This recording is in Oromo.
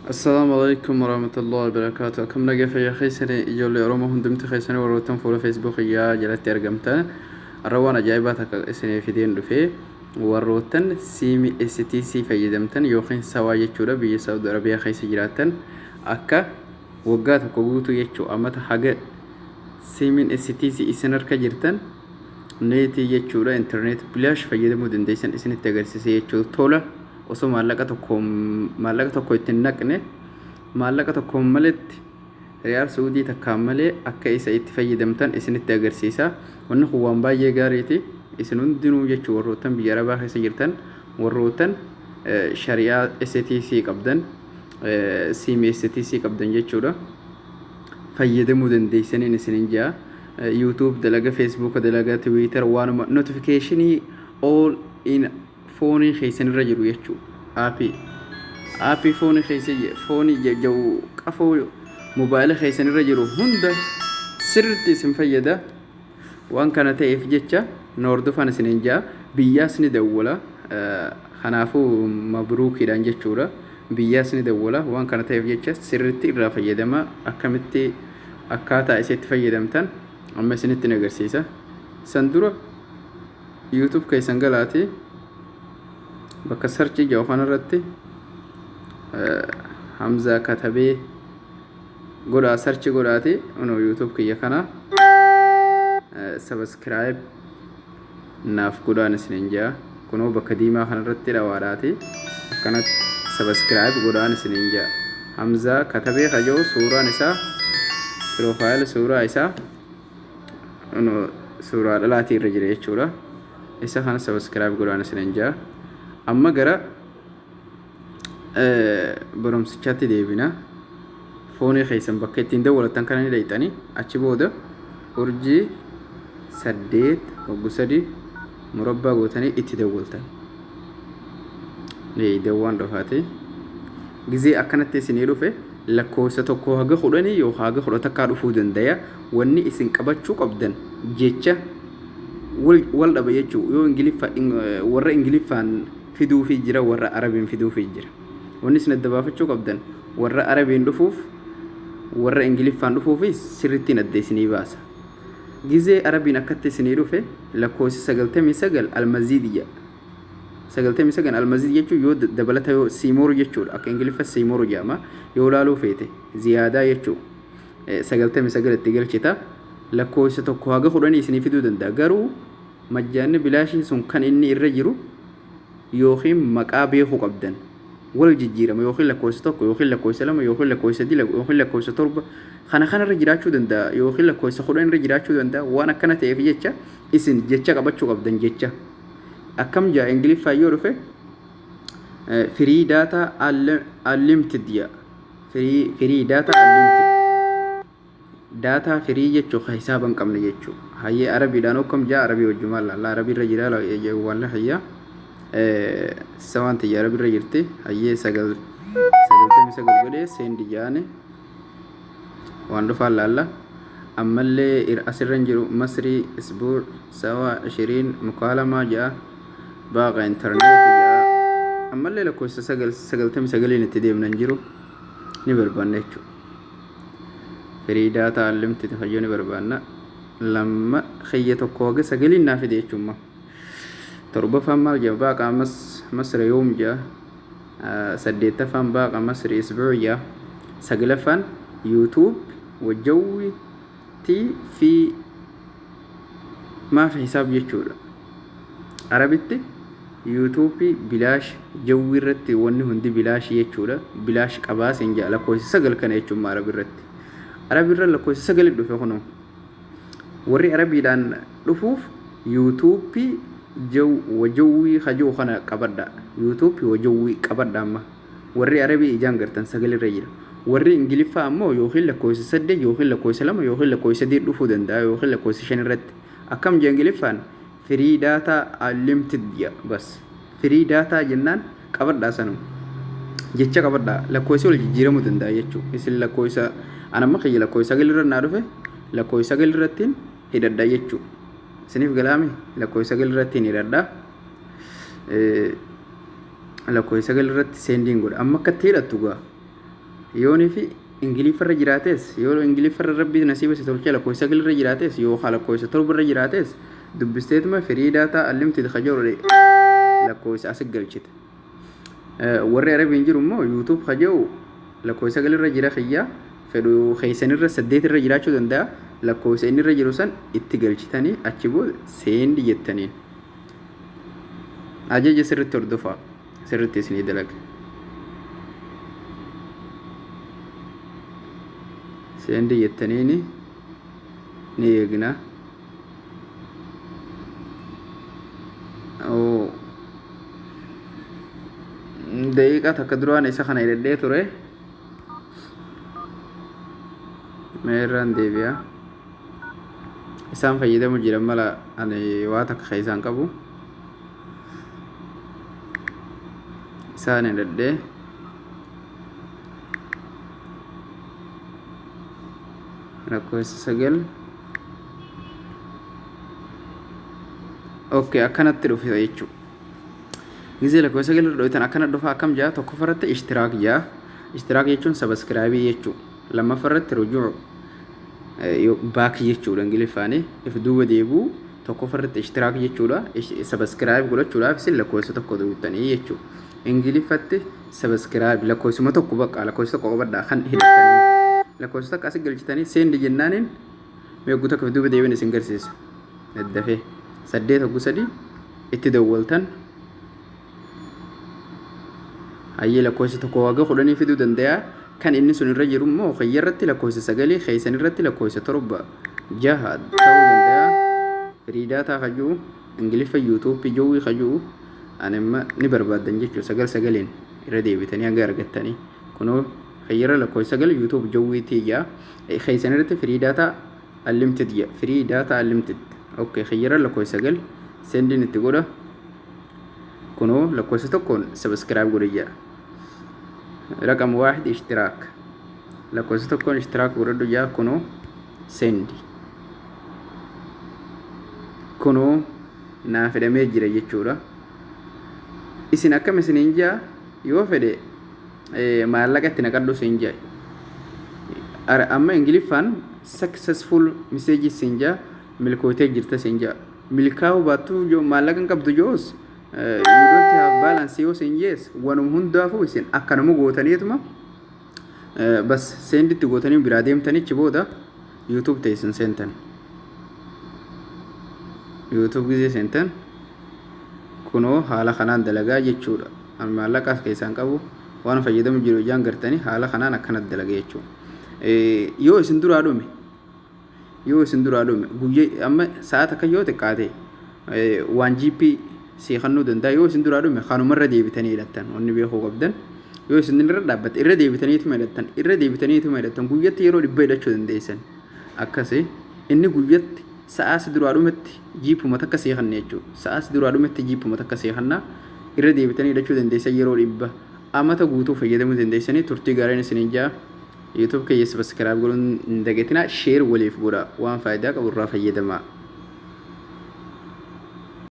Assalaamu alaikum warahmatullahi wabarakatuh. Akkam nagaa fayyaa keessanii, ijoollee Oromoo hundumti keessanii, warroottan fuula Facebook yaa jalatti argamtan. Har'a waan ajaa'ibaa takka isinii fideen dhufee, warroottan siimii STC fayyadamtan yookiin sawaa jechuudha, biyya Saudi Arabiyaa keessa jiraattan, akka waggaa tokko guutuu jechuu amata haga siimiin STC isin harka jirtan neetii jechuudha, internet bilaash fayyadamuu dandeessan isinitti agarsiise jechuudha. Tola, osoo maallaqa tokko ittiin naqne, maallaqa tokkoon maletti, riyaal Suudii takkaan malee akka isa itti fayyadamtan isinitti agarsiisa. Wanni kun waan baay'ee gaariiti. Isin hundinuu jechuu, warroottan biyya Arabaa keessa jirtan, warroottan shari'aa STC qabdan, siimii STC qabdan jechuudha, fayyadamuu dandeessaniin isinin jaa. YouTube dalaga, Facebook dalaga, Twitter, waanuma notificationii all in foonii keessan irra jiru jechuu, aappii foonii keessa foonii jedhu, qafoo mobaayila keessan irra jiru hunda sirriitti isin fayyada. Waan kana ta'eef jecha na hordofan isinin jaa. Biyyaas ni dawwala, kanaafuu mabruukiidhaan jechuudha. Biyyaas ni dawwala. Waan kana ta'eef jecha sirriitti irraa fayyadama. Akkamitti akkaataa isitti fayyadamtan amma isinitti agarsiisa. San dura YouTube keessan galaati, bakka search jedhu kanarratti Hamzaa Katabee godhaa, search godhaati. Kunoo YouTube kiyya kana subscribe naaf godhaan isinin jaa. Kunoo bakka diimaa kanarratti dhawaadhaati, akkanatti subscribe godhaan isinin jaa. Hamzaa Katabee kajoo suuraan isaa, profile suuraa isaa kunoo suuraa dhalaatii irra jira jechuudha. Isa kana subscribe godhaan isinin jaa. Amma gara barumsichaatti deebina. Foonii keessan bakka ittiin dawwalattan kana ni dhayxanii, achi booda *833# gootanii itti dawwaltan. Dawwaan dhofaate gizee akkanatti isinii dhufe, lakkoofsa 1 haga 10 yookaan haga 11 dhufuu danda'a. Wanni isin qabachuu qabdan jecha wal dhaba jechuu. Yoo Ingiliffa, warra Ingiliffaan fiduufii jira, warra Arabiin fiduufii jira. Wanni isin adda baafachuu qabdan warra Arabiin dhufuuf, warra Ingiliffaan dhufuufi sirrittiin adda isinii baasa. Gizee Arabiin akkatti isinii dhufe, lakkoofsa 99 المزيد jedha. 99 المزيد jechuun yoo dabalata, yoo see more jechuudha. Akka Ingiliffa see more jedhama. Yoo laaluu feete ziyaadaa jechuu 99 itti galchita. Lakkoofsa 1 haga 10 isinii fiduu danda'a. Garuu majjaanni bilaashiin sun kan inni irra jiru yookiin maqaa beekuu qabdan wal jijjiirama, yookiin lakkoofsa 1 yookiin lakkoofsa 2 yookiin lakkoofsa 3 yookiin lakkoofsa 7 kana kanarra jiraachuu danda'a, yookiin lakkoofsa 10 irra jiraachuu danda'a. Waan akkana ta'eef jecha isin jecha qabachuu qabdan. Jecha akkam jaa? Ingiliffaan yoo dhufe "free data unlimited" jedha. Free data unlimited, data free jechuu ka hisaaba hin qabne jechuu. Hayyee, Arabiidhaan akkam jaa? Arabii wajjumaan laalla. Arabii irra jira waan hayya sawaan tiyya Arabii irra jirti. Hayyee, 99 godhee send jaane, waan dhufaan laalla. Ammallee asirra hin jiru. Masrii أسبوع سوا 20 مكالمة ja'a, باقة internet ja'a. Ammallee lakkoofsa 99n itti deemna hin jiru, ni barbaanna jechuudha. Free data unlimited fayyoo ni barbaanna. Lamma xiyya 1 haga 9n naa fide jechuudha. Torbaffaan maal jedha? باقة مصر يوم jedha. Saddeettaffaan باقة مصر أسبوع jedha. Saglaffaan YouTube وجوي تي في ما في حساب jechuudha. Arabitti YouTubeii bilaash, jawwii irratti wanni hundi bilaashii jechuudha. Bilaash qabaa siin jedha lakkoofsa 9 kana jechuun Arabi irratti. Arabi irra lakkoofsa 9 dhufe kunoo. Warri Arabiidhaan dhufuuf YouTubeii wajawwii hajuu kana qabadha. YouTubeii wajawwii qabadha amma. Warri Arabii ijaan gartan 9 irra jira. Warri Ingiliffaa ammoo yookiin lakkoofsa 8 yookiin lakkoofsa 2 yookiin lakkoofsa 3 dhufuu danda'a, yookiin lakkoofsa 5 irratti. Akkam jee Ingiliffaan? "Free data unlimited" jedha bas. Free data jennaan qabadhaa sanuma. Jecha qabadhaa, lakkoofsi wal jijjiiramuu danda'a jechuudha. Isin lakkoofsa anamma kiyya lakkoofsa 9 irra naa dhufe, lakkoofsa 9 irrattiin hidhadha jechuudha. Isiniif galaame? Lakkoofsa 9 irrattiin hidhadha. Lakkoofsa 9 irratti sendiin godha. Amma akkatti hidhattu gaa. Yoonii fi Ingiliffarra jiraates, yoo Ingiliffarra Rabbii nasiiba si tolchee lakkoofsa 9 irra jiraates yookaan lakkoofsa 7 irra jiraates, dubbisteetuma free data unlimited ka jedhu lakkoofsa asi galchite. Warri Arabiin jiru immoo YouTube ka jedhu lakkoofsa 9 irra jira kiyya, fedhu keessanirra 8 irra jiraachuu danda'a. Lakkoofsa inni irra jiru san itti galchitanii achi booda send jettaniin. Ajaja sirritti hordofaa, sirritti isinii dalaga. Send jettaniini ni eegna. Oo. Daqiiqaa takka duraan isa kana hidhadhee ture. Mee irraan deebi'a. Isaan fayyadamu jiran mala ani waa takka keessaan qabu. Isaan hidhadhee. Lakkoofsa 9. Okay, akkanatti dhufe jechuudha. Gizee lakkoofsa 9 irra dho'itan akkana dhufa. Akkam jaa? Tokkoffarratti اشتراك jaa. اشتراك jechuun subscribe jechuudha. Lammaffarratti رجوع, back jechuudha Ingiliffaanii. If duuba deebuu. Tokkoffarratti اشتراك jechuudha. Subscribe godhachuudhaaf isin lakkoofsa 1 tuqxanii jechuudha. Ingiliffatti subscribe lakkoofsuma 1, bakka lakkoofsa 1 qabadhaa kan hidhattanii. Lakkoofsa 1 asii galchitanii send jennaaniin, mee eeguu takka duuba deebiin isin garsiisa. Daddafee 8 hogguu 3 itti dawwaltan. Hayyee, lakkoofsa 1 haga 10 fiduu danda'a. Kan inni sun irra jiru immoo kiyya irratti lakkoofsa 9, keessan irratti lakkoofsa 7, 6 ta'uu danda'a. Free data kajuu Ingiliffa YouTube jawwii kajuu ani amma ni barbaaddan jechuudha. 9 9n irra deebitanii hanga argattanii. Kunoo kiyya irra lakkoofsa 9 YouTube jawwii tiyyaa, keessan irratti free data unlimited jedha. Free data unlimited. Okay, kiyya irra lakkoofsa 9 send iin itti godha. Kunoo lakkoofsa 1n subscribe godhe jedha. رقم 1 اشتراك, lakkoofsa 1n اشتراك godhadhu jedha. Kunoo send, kunoo naa fedhamee jira jechuudha. Isin akkam isiniin jaa? Yoo fedhe maallaqa itti naqadhu isin jaa. Amma Ingiliffaan successful message isin jaa, milkootee jirta isin jaa. Milkaa'uu baattuu yoo maallaqa hin qabdu joos, you don't have balance yoo isin jees, wanuma hundaafuu isin akkanuma gootaniituma bas send itti gootanii biraa deemtanichi booda YouTube ta'e isin seentan. YouTube gizee seentan kunoo haala kanaan dalagaa jechuudha. Ani maallaqa as keessaan qabu, waan fayyadamu jiru ijaan gartanii haala kanaan akkanatti dalaga jechuudha. Yoo isin duraa dhume guyyaa amma sa'a takka yoo xiqqaate waan GB sii kennuu danda'a. Yoo isin duraa dhume kanumarra deebitanii hidhattan. Wanni beekuu qabdan, yoo isin irra dhaabbatte irra deebitaniituma hidhattan, irra deebitaniituma hidhattan, guyyatti yeroo 100 hidhachuu dandeessan. Akkasi inni guyyatti sa'aa si duraa dhumetti jiipuma takka sii kenna jechuudha. Sa'aa si duraa dhumetti jiipuma takka sii kenna, irra deebitanii hidhachuu dandeessan yeroo 100, amata guutuu fayyadamuu dandeessanii. Turtii gaariin isiniin jaa. YouTube kiyya subscribe godhuun hin dagatinaa, share waliif godhaa, waan faayidaa qabu irraa fayyadamaa.